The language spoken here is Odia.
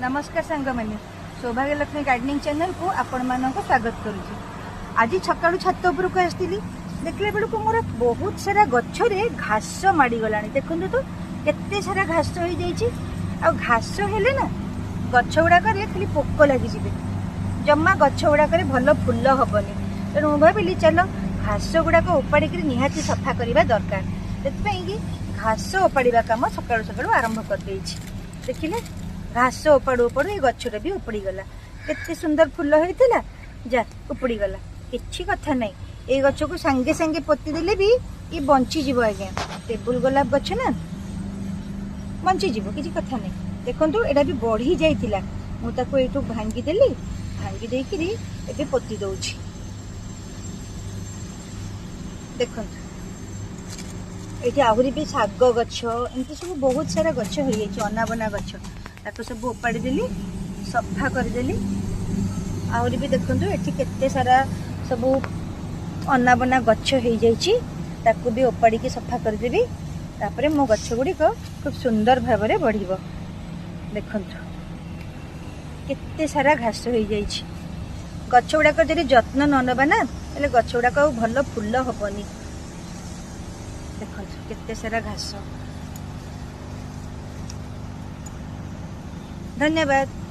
ନମସ୍କାର ସାଙ୍ଗମାନେ, ସୌଭାଗ୍ୟଲକ୍ଷ୍ମୀ ଗାର୍ଡେନିଂ ଚ୍ୟାନେଲକୁ ଆପଣମାନଙ୍କୁ ସ୍ୱାଗତ କରୁଛି। ଆଜି ସକାଳୁ ଛାତ ଉପରକୁ ଆସିଥିଲି, ଦେଖିଲା ବେଳକୁ ମୋର ବହୁତ ସାରା ଗଛରେ ଘାସ ମାଡ଼ିଗଲାଣି। ଦେଖନ୍ତୁ ତ କେତେ ସାରା ଘାସ ହେଇଯାଇଛି। ଆଉ ଘାସ ହେଲେ ନା ଗଛ ଗୁଡ଼ାକରେ ଖାଲି ପୋକ ଲାଗିଯିବେ, ଜମା ଗଛ ଗୁଡ଼ାକରେ ଭଲ ଫୁଲ ହେବନି। ତେଣୁ ମୁଁ ଭାବିଲି ଚାଲ ଘାସ ଗୁଡ଼ାକ ଉପାଡ଼ିକିରି ନିହାତି ସଫା କରିବା ଦରକାର। ସେଥିପାଇଁ କି ଘାସ ଉପାଡ଼ିବା କାମ ସକାଳୁ ସକାଳୁ ଆରମ୍ଭ କରିଦେଇଛି। ଦେଖିଲେ ଘାସ ଉପାଡ଼ୁ ଉପାଡ଼ୁ ଏଇ ଗଛଟା ବି ଉପୁଡ଼ିଗଲା। କେତେ ସୁନ୍ଦର ଫୁଲ ହେଇଥିଲା, ଯା ଉପୁଡ଼ିଗଲା। କିଛି କଥା ନାହିଁ, ଏଇ ଗଛକୁ ସାଙ୍ଗେ ସାଙ୍ଗେ ପୋତି ଦେଲେ ବି ଇଏ ବଞ୍ଚିଯିବ ଆଜ୍ଞା। ଟେବୁଲ ଗୋଲାପ ଗଛ ନା, ବଞ୍ଚିଯିବ, କିଛି କଥା ନାହିଁ। ଦେଖନ୍ତୁ ଏଇଟା ବି ବଢ଼ି ଯାଇଥିଲା, ମୁଁ ତାକୁ ଏଇଠୁ ଭାଙ୍ଗିଦେଲି, ଭାଙ୍ଗି ଦେଇକିରି ଏବେ ପୋତି ଦଉଛି। ଦେଖନ୍ତୁ ଏଇଠି ଆହୁରି ବି ଶାଗ ଗଛ, ଏମିତି ସବୁ ବହୁତ ସାରା ଗଛ ହେଇଯାଇଛି, ଅନାବନା ଗଛ, ତାକୁ ସବୁ ଉପାଡ଼ିଦେଲି, ସଫା କରିଦେଲି। ଆହୁରି ବି ଦେଖନ୍ତୁ ଏଠି କେତେ ସାରା ସବୁ ଅନାବନା ଗଛ ହେଇଯାଇଛି, ତାକୁ ବି ଉପାଡ଼ିକି ସଫା କରିଦେବି। ତାପରେ ମୋ ଗଛ ଗୁଡ଼ିକ ଖୁବ୍ ସୁନ୍ଦର ଭାବରେ ବଢ଼ିବ। ଦେଖନ୍ତୁ କେତେ ସାରା ଘାସ ହେଇଯାଇଛି। ଗଛ ଗୁଡ଼ାକ ଯଦି ଯତ୍ନ ନ ନେବା ନା, ତାହେଲେ ଗଛ ଗୁଡ଼ାକ ଆଉ ଭଲ ଫୁଲ ହବନି। ଦେଖନ୍ତୁ କେତେ ସାରା ଘାସ। ଧନ୍ୟବାଦ।